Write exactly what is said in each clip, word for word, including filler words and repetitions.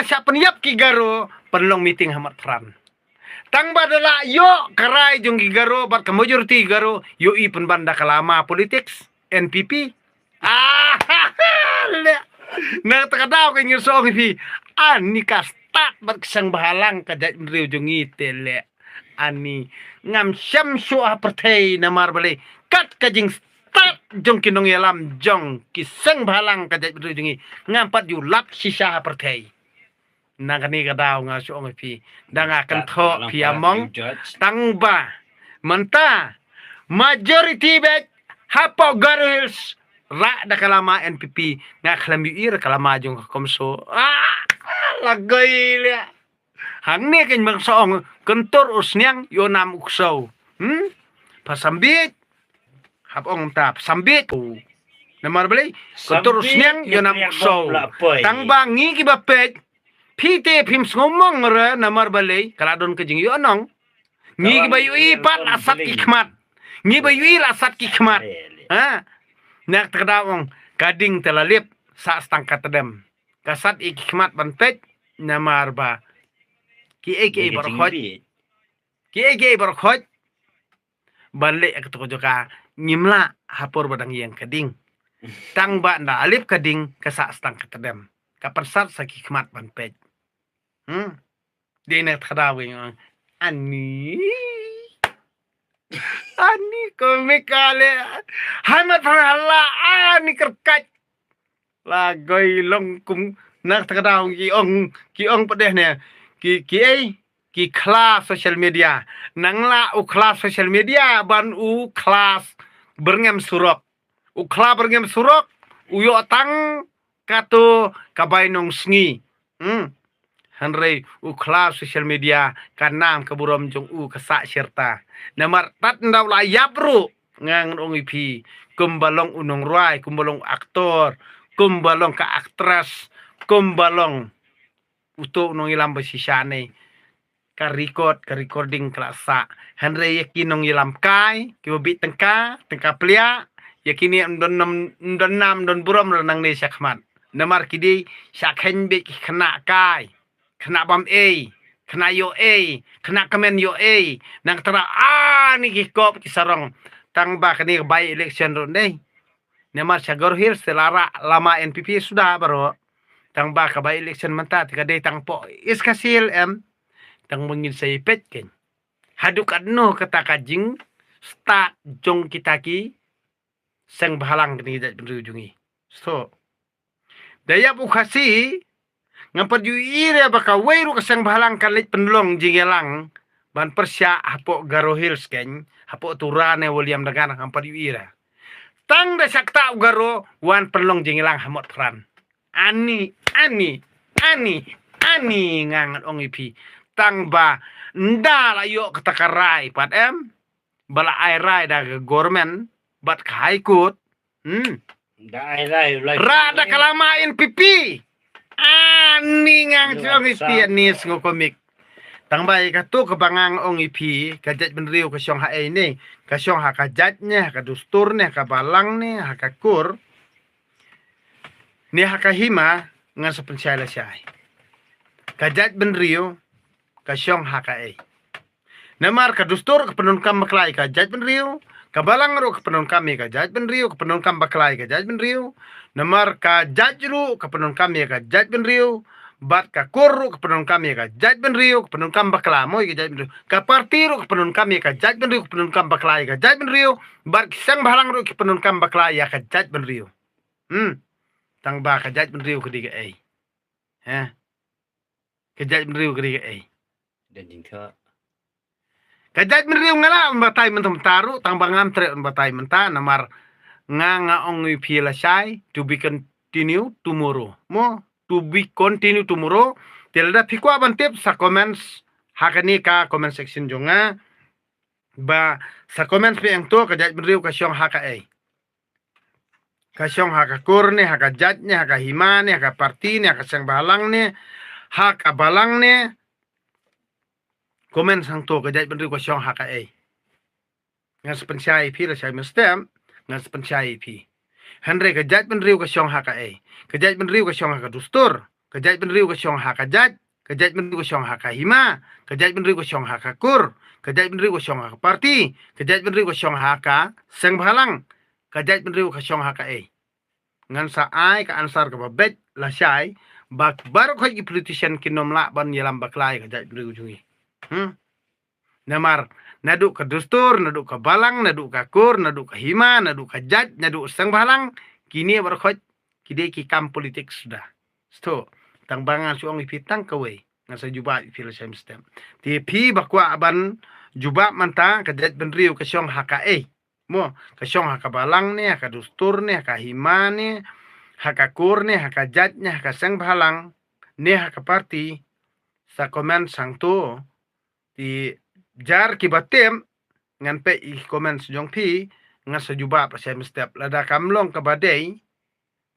shah pynïap ki Garo, pynlong meeting ha Motphran. Tang ba da la ïoh ka rai jong ki Garo, bad ka majority Garo, ïohi pynban da ka lama politics, N P P. Ah, leh. Na kata ka daw ka ngi shu ong ïa phi, ani ka stad bad ka seng bhalang ka jaitbynriew jong ngi te leh. Ani ngam shem shuh ha pyrthei namar balei. Kat ka jingstad jong ki nongïalam jong ki seng bhalang ka jaitbynriew jong ngi. Ngam pat ju lap shisha ha pyrthei. Na kane ka daw nga shu ong ïa phi. Da nga kynthoh phi among. Tang ba mynta majority bad hapoh Garo Hills rah da ka lama N P P, nga khlem ïohi ruh ka lama jong ka CoMSO. Ah, lagoi leh. Hangne kein ba nga shu ong, kyntur u sniang, ïoh nam u ksew. Hmm? Pha symbiej. Hap ong mynta, pha symbiej. Namar balei, kyntur u sniang, ïoh nam u ksew. Tang ba ngi kiba peit, phi te phim sngewmong ruh namar balei, ka la don ka jingïohnong. Ngi kiba ïohi pat la sat ki khmat. Ngi ba ïohi la sat ki khmat. Ha? Na kata ka daw ong, ka ding te la lip, sah tang ka tdem. Ka sat ïa ki khmat ban peit, namar ba kiei kiei baroh khoit. Kiei kiei baroh khoit. Ban leh ïa kato ka jaka, ngim lah ha por ba dang ïeng ka ding. Tang ba ynda lip ka ding, ka sah tang ka tdem. Ka pynsat sa ki khmat ban peit. Hmm. Dei na kata ka daw ong, ani. Ani komik ka leh. Hai mat hala, ani kyrkhat. Lagoi long kum na kata ka daw ki ong, ki ong pat deh ne. Ki, kiei, ki khla social media. Nang lah u khla social media ban u khla byrngem surok. U khla byrngem surok, u ïoh tang kato ka bainong sngi. Hmm. Hynrei u khla social media, ka nam ka burom jong u ka sah shirta. Namar tad ynda u la ïap ruh, nga ngan ong ïa phi, kumba long u nongrwai, kumba long u actor, kumba long ka actress, kumba long uto u nongïalam ba shisha ne. Ka record, ka recording ka la sah. Hynrei ïa ki nongïalam kai, kiba bit tyngka, tyngka pliah, ïa kine ym don nam, ym don nam, ym don burom ruh nangne shakhmat. Namar ki dei sha kheiñ beit ki khynnah kai, khynnah bam ei, khynnah ïoh ei, khynnah kmen ïoh ei. Na kata ka daw, ani ki kop ki sarong. Tang ba kane ka by election ruh ne. Namar sha Garo Hills te la rah lama N P P suda baroh. Tang ba ka by election mynta te ka dei tang hapoh East Khasi Hills em. Tang ba ngin sa ïa peit kein. Haduh katno kata ka jingstad jong kita ki seng bhalang kine ki jaitbynriew jong ngi. So, da ïap u Khasi, ngam pat ju ïohi re ba kawei ruh ka seng bhalang kan leit pynlong jingïalang ban pyrshah hapoh Garo Hills kein, hapoh Tura ne Williamngar, ngam pat ju ïohi re. Tang da shah ktah u Garo wan pynlong jingïalang ha Motphran. Ani, ani, ani, ani nga ngan ong ïa phi. Tang ba ynda la ïoh kata ka rai pat em, ba la ai rai da ka government bad ka High Court. Hmm. Da ai rai, rah da ka lama N P P. Ani nga ngan ong ïa phi, ani sngewkomik. Tang ba ïa kato kaba nga ngan ong ïa phi, ka jaitbynriew ka shong ha ei ne, ka shong ha ka jait ne, ha ka dustur ne, ha ka balang ne, ha ka kur ne, ha ka hima, ngan sa pynshai lashai. Ka jaitbynriew ka shong ha ka ei. Namar ka dustur ka pyndonkam bakla ïa ka jaitbynriew, ka balang ruh ka pyndonkam ïa ka jaitbynriew, ka pyndonkam bakla ïa ka jaitbynriew. Namar ka jait ruh ka pyndonkam ïa ka jaitbynriew, bad ka kur ruh ka pyndonkam ïa ka jaitbynriew, ka pyndonkam bakla mo ïa ka jaitbynriew. Ka party ruh ka pyndonkam ïa ka jaitbynriew, ka pyndonkam bakla ïa ka jaitbynriew, bad ki seng bhalang ruh ki pyndonkam bakla ïa ka jaitbynriew. Hmm. Tang ba ka jaitbynriew ka dei ka ei. He. Ka jaitbynriew ka dei ka ei. Don jingthoh. Ka jaitbynriew nga lah ban batai mynta mynta ruh, tang ba ngam treh ban batai mynta, namar nga nga ong ïa phi lashai, to be continue tomorrow. Mo, to be continue tomorrow. Te lada phi kwah ban tip sa comments ha kane ka comment section jong nga. Ba sa comments phi ong to ka jaitbynriew ka shong ha ka ei. Ka shong ha ka kur ne, ha ka jait ne, ha ka hima ne, ha ka party ne, ha ka seng bhalang ne, ha ka balang ne. Comment sangto ka jaitbynriew ka shong ha ka ei. Ngan sa pynshai ïa phi lashai mynstep, ngan sa pynshai ïa phi. Hynrei ka jaitbynriew ka shong ha ka ei. Ka jaitbynriew ka shong ha ka dustur. Ka jaitbynriew ka shong ha ka jait, ka jaitbynriew ka shong ha ka hima, ka jaitbynriew ka shong ha ka kur, ka jaitbynriew ka shong ha ka parti, ka jaitbynriew ka shong ha ka seng bhalang, ka jaitbynriew ka shong ha ka ei. Ngan sa ai ka answer kaba beit lashai ba baroh khoit ki politician kin nym lah ban ïalam bakla ïa ka jaitbynriew jong ngi. Hmm. Namar naduh ka dustur, naduh ka balang, naduh ka kur, naduh ka hima, naduh ka jait, naduh seng bhalang, kine baroh khoit ki dei ki kam politik suda. Sdang, tang ba ngan shu ong ïa phi tang kawei, ngan sa jubab ïa phi lashai mynstep. Te phi ba kwah ban jubab mynta, ka jaitbynriew ka shong ha ka ei? Mo, ka shong ha ka balang ne, ha ka dustur ne, ha ka hima ne, ha ka kur ne, ha ka jait ne, ha ka seng bhalang ne, ha ka parti? Sa comment shangto. Te jar kiba tip, ngan peit ïa ki comments jong phi, ngan sa jubab lashai mynstep. Lada kam long kaba dei,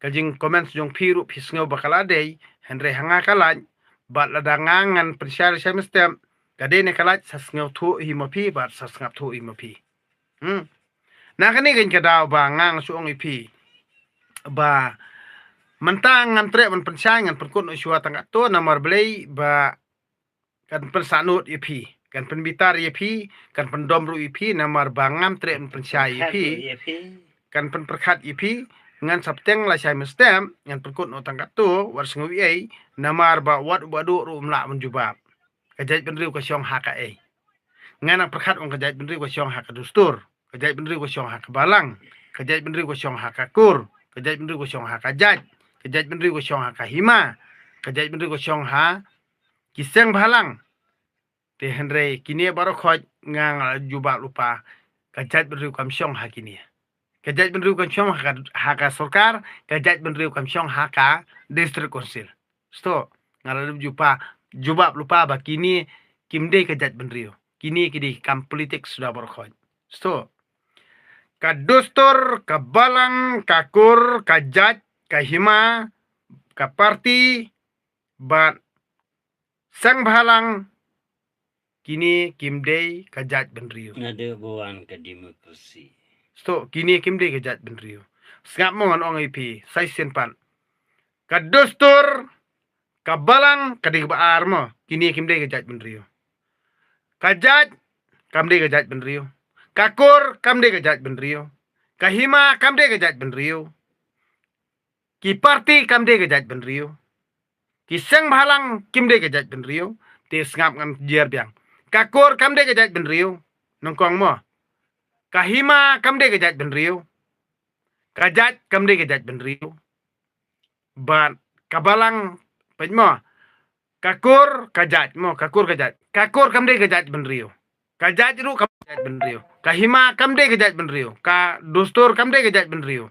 ka jing comments jong phi ruh phi sngew ba ka la dei, hynrei ha nga ka lait, bad lada nga ngan pynshai lashai mynstep, ka dei ne ka lait, sa sngewthuh hi ma phi bad sa sngap thuh hi ma phi. Hmm. Na kane keiñ ka daw ba nga nga shu ong ïa phi ba mynta ngan treh ban pynshai, ngan pynkut noh shuwa tang katto, namar balei ba kan pynsahnud ïa phi, kan pynbitar ïa phi, kan pyndom ruh ïa phi, namar ba ngam treh ban pynshai ïa phi, kan pynpyrkhat ïa phi. Ngan sa bteng lashai mynstep, ngan pynkut noh tang katto, wat sngew ei, namar ba wat u Bah Duh ruh um lah ban jubab. Ka jaitbynriew ka shong ha ka ei? Ngan nang pyrkhat ong ka jaitbynriew ka shong ha ka dustur, ka jaitbynriew ka shong ha ka balang, ka jaitbynriew ka shong ha ka kur, ka jaitbynriew ka shong ha ka jait, ka jaitbynriew ka shong ha ka hima, ka jaitbynriew ka shong ha ki seng bhalang. Te hynrei kine baroh khoit nga nga la jubab lypa, ka jaitbynriew kam shong ha kine. Ka jaitbynriew kam shong ha ka, ha ka sorkar, ka jaitbynriew kam shong ha ka district council. Sdang, nga la jubab, jubab lypa ba kine kim dei ka jaitbynriew. Kine ki dei kam politik suda baroh khoit. Sdang, ka dustur, ka balang, ka kur, ka jait, ka hima, ka parti, bad seng bhalang, kine kim dei ka jaitbynriew. Naduh ba wan ka democracy. Sdang, kine kim dei ka jaitbynriew. Sngap mo, ngan ong ïa phi sa shisien pat. Ka dustur, ka balang, ka dei kaba ar mo, kine kim dei ka jaitbynriew. Ka jait kam dei ka jaitbynriew. Ka kur kam dei ka jaitbynriew. Ka hima kam dei ka jaitbynriew. Ki parti kam dei ka jaitbynriew. Ki seng bhalang kim dei ka jaitbynriew. Te sngap, ngan jer biang. Ka kur kam dei ka jaitbynriew, nyngkong mo. Ka hima kam dei ka jaitbynriew. Ka jait kam dei ka jaitbynriew. Bad ka balang, peit mo. Ka kur, ka jait mo, ka kur, ka jait. Ka kur kam dei ka jaitbynriew. Ka jait ruh kam dei ka jaitbynriew. Ka hima kam dei ka jaitbynriew. Ka dustur kam dei ka jaitbynriew.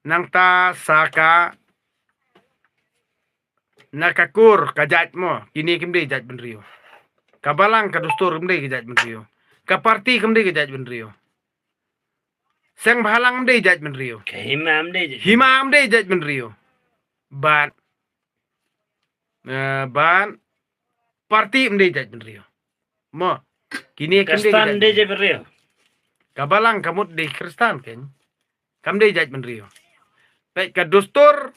Nangta sa ka, na ka kur, ka jait mo, kine kim dei jaitbynriew. Ka balang, ka dustur kam dei ka jaitbynriew. Ka parti kam dei ka jaitbynriew. Seng bhalang kam dei jaitbynriew. Ka hima kam dei jaitbynriew. Hima kam dei jaitbynriew. Bad, eh, bad parti kam dei jaitbynriew. Mo, kine kam dei Khristan kam dei jaitbynriew. Ka balang ka mut dei Khristan keiñ. Kam dei jaitbynriew. Peit ka dustur,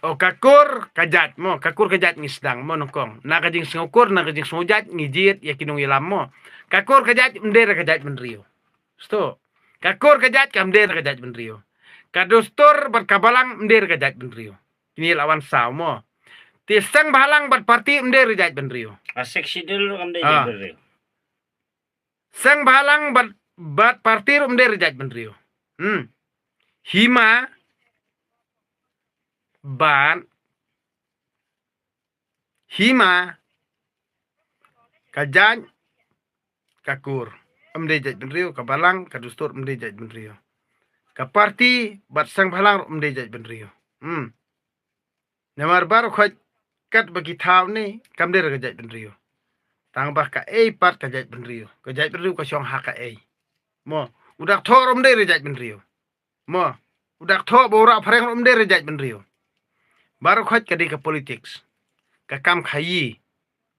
o, ka kur, ka jait mo, ka kur ka jait ngi sdang mo, nyngkong. Na ka jingsngew kur, na ka jingsngew jait ngi jied ïa ki nongïalam mo. Ka kur ka jait kam dei re ka jaitbynriew. Sdang, ka kur ka jait kam dei re ka jaitbynriew. Ka dustur bad ka balang kam dei re ka jaitbynriew. Kine la wan saw mo. Te seng bhalang bad parti kam dei re jaitbynriew. Ka Sixth Schedule kam dei jaitbynriew. Seng bhalang bad, bad parti ruh kam dei re jaitbynriew. Hmm. Hima bad, hima, ka jait, ka kur, kam dei jaitbynriew. Ka balang, ka dustur, kam dei jaitbynriew. Ka parti bad seng bhalang ruh kam dei jaitbynriew. Hmm. Namar baroh khoit katba ki thaw ne kam dei re ka jaitbynriew. Tang ba ka ei pat ka jaitbynriew. Ka jaitbynriew ka shong ha ka ei. Mo, u doctor um dei re jaitbynriew. Mo, u doctor bad u rah phareng um dei re jaitbynriew. Baroh khoit ka dei ka politics. Ka kam khaïi.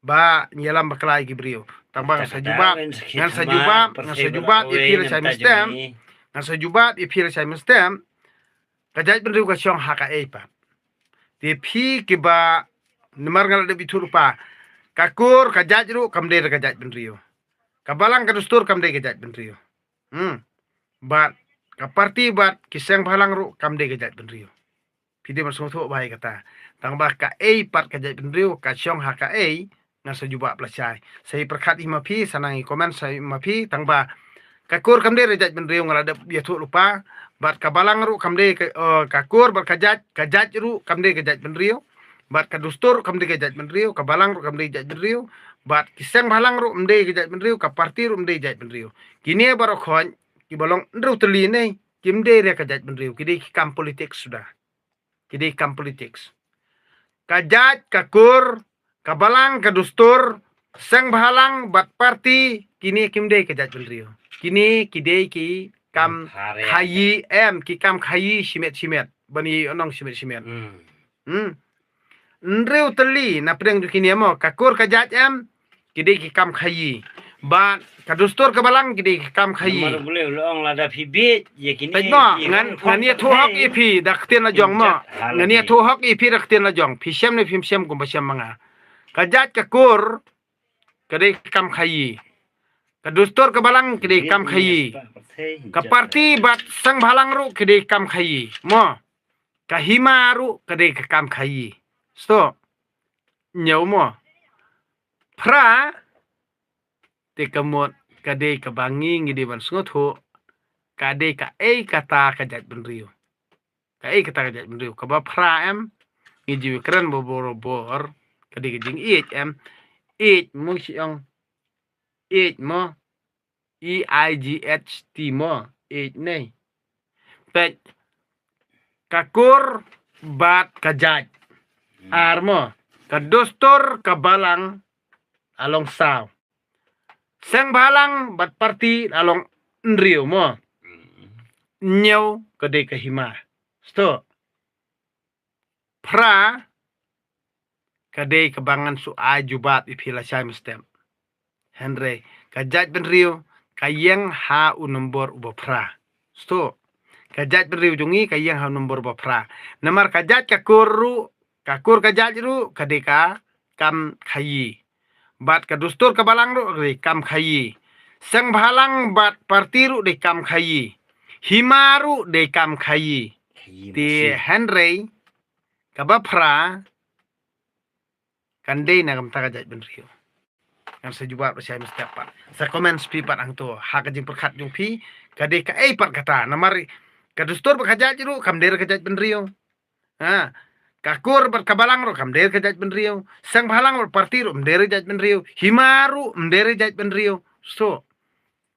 Ba ngi ïalam bakla ïa ki briew. Tang ba ngan sa jubab, ngan sa jubab, ngan sa jubab ïa phi lashai mynstep. Ngan sa jubab ïa phi lashai mynstep. ka jaitbynriew ka shong ha kaei pat? Te phi kiba, namar nga la dep ïathuh lypa, ka kur ka jait ruh kam dei da ka jaitbynriew. Ka balang ka dustur kam dei ka jaitbynriew. Hmm. Bad ka parti bad ki seng bhalang ruh kam dei ka jaitbynriew. Phi dei ban sngewthuh bha ïa kata. Tang ba kaei pat ka jaitbynriew, ka shong ha kaei, ngan sa jubab lashai. Sa ïa pyrkhat hi ma phi, sa nang ïa comment sa ïa ma phi, tang ba ka kur kam dei da jaitbynriew, nga la dep ïathuh lypa. Bad ka balang ruh kam dei ka, eh, ka kur bad ka jait, ka jait ruh kam dei ka jaitbynriew. Bad ka dustur ruh kam dei ka jaitbynriew, ka balang ruh kam dei jaitbynriew. Bad ki seng bhalang ruh kam dei ka jaitbynriew, ka parti ruh kam dei jaitbynriew. Kine baroh khoit kiba long hynriew tylli ne, kim dei re ka jaitbynriew, ki dei ki kam politics suda. Ki dei kam politics. Ka jait, ka kur, ka balang, ka dustur, seng bhalang bad parti, kine kim dei ka jaitbynriew. Kine ki dei ki kam khaïi em, ki kam khaïi shimet shimet. Ban ïa nong shimet shimet. Hmm. Hynriew tylli na pdeng jong kine mo, ka kur ka jait em, ki dei ki kam khaïi. Bad ka dustur ka balang ki dei ki kam khaïi. Namar bule u long lada phi bieit ïa kine. Peit mo, ngan, ngan ïathuh hok ïa phi da ka ktien la jong mo. Ngan ïathuh hok ïa phi da ka ktien la jong. Phi shem ne phim shem kumba shem ma nga. Ka jait ka kur ka dei ki kam khaïi. Ka dustur ka balang ki dei ki kam khaïi. Ka parti bad seng bhalang ruh ki dei ki kam khaïi. Mo. Ka hima ruh ka dei ka kam khaïi. Sngewthuh? Hynñiew mo. Phra, te ka mut ka dei kaba ngi ngi dei ban sngewthuh, ka dei kaei kata ka jaitbynriew. Kaei kata ka jaitbynriew. Kaba phra em, ngi ju kren barabor, ka dei ka jingïeit em. Ïeit mo shi ong. Ïeit mo. E I G H T mo, ïeit ne. Peit, ka kur bad ka jait. Hmm. Ar mo, ka dustur ka balang, la long saw. Seng bhalang bad parti la long hynriew mo. Hmm. Hynñiew ka dei ka hima. Sngewthuh? Phra, ka dei kaba ngan shu ai jubab ïa phi lashai mynstep. Hynrei ka jaitbynriew ka ïeng ha u nombor uba phra. Sngewthuh? Ka jaitbynriew jong ngi ka ïeng ha u nombor uba phra. Namar ka jait ka kur ruh, ka kur ka jait ruh ka dei ka kam khaïi. Bad ka dustur ka balang ruh ka dei kam khaïi. Seng bhalang bad parti ruh dei kam khaïi. Hima ruh dei kam khaïi. Te hynrei kaba phra kan dei na ka bynta ka jaitbynriew. Ngan sa jubab lashai mynstep pat. Sa comment phi pat hangto ha ka jingpyrkhat jong phi, ka dei kaei pat kata. Namar ka dustur bad ka jait ruh kam dei ka jaitbynriew. Ha, ka kur bad ka balang ruh kam dei ka jaitbynriew. Seng bhalang bad parti ruh kam dei ka jaitbynriew. Hima ruh kam dei ka jaitbynriew. Sngewthuh?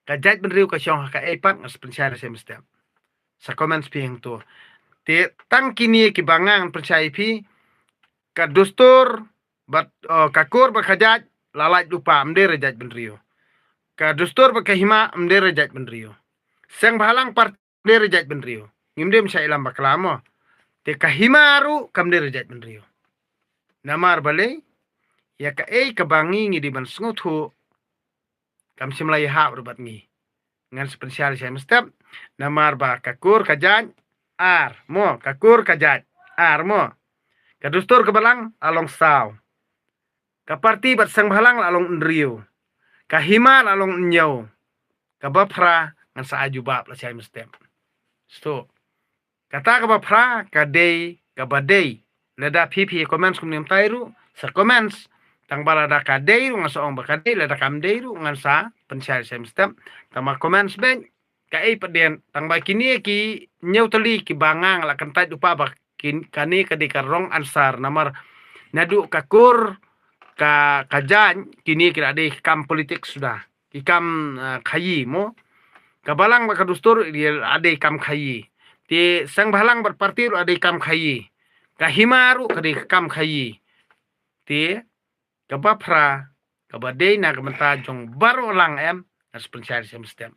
Ka jaitbynriew ka shong ha kaei pat, ngan sa pynshai lashai mynstep. Sa comment phi hangto. Te tang kine kiba ngan pynshai phi, ka dustur bad, oh, ka kur bad ka jait, la lait lypa, kam dei ka jaitbynriew. Ka dustur bad ka hima kam dei ka jaitbynriew. Seng bhalang parti kam dei ka jaitbynriew. Ngim dei ban shah ïalam bakla mo. Te ka hima ruh kam dei ka jaitbynriew. Namar balei, ïa kaei kaba ngi ngi dei ban sngewthuh, kam shym la ïahap ruh bad ngi. Ngan sa pynshai lashai mynstep. Namar ba ka kur ka jait, ar mo, ka kur ka jait, ar mo. Ka dustur ka balang la long saw. Ka parti bad seng bhalang la long hynriew. Ka hima la long hynñiew. Kaba phra ngan sa ai jubab lashai mynstep. Sngewthuh? Kata kaba phra ka dei kaba dei. Lada phi phi comment kumne mynta ruh, sa comment. Tang ba lada ka dei ruh ngan sa ong ba ka dei, lada kam dei ruh ngan sa pynshai lashai mynstep. Tang ba comment beit, kaei pat dien, tang ba kine ki hynñiew tylli kiba nga la kyntait lypa ba kin, kane ka dei ka wrong answer, namar naduh ka kur ka, ka jait, kine ki la dei kam politics suda. Ki kam, ah, khaïi mo. Ka balang bad ka dustur ïa la dei kam khaïi. Te seng bhalang bad parti ruh la dei kam khaïi. Ka hima ruh ka dei kam khaïi. Te kaba phra, kaba dei na ka bynta jong baroh lang em, ngan sa pynshai lashai mynstep.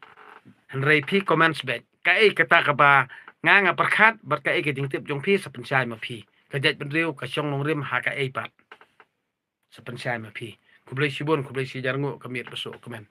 Hynrei phi comment beit, kaei kata kaba nga nga pyrkhat bad kaei ka jingtip jong phi sa pynshai ma phi. Ka jaitbynriew ka shong nongrim ha kaei pat. Sa pynshai ma phi. Khublei shibun, khublei shi hajar nguh ka miet ba suk comment.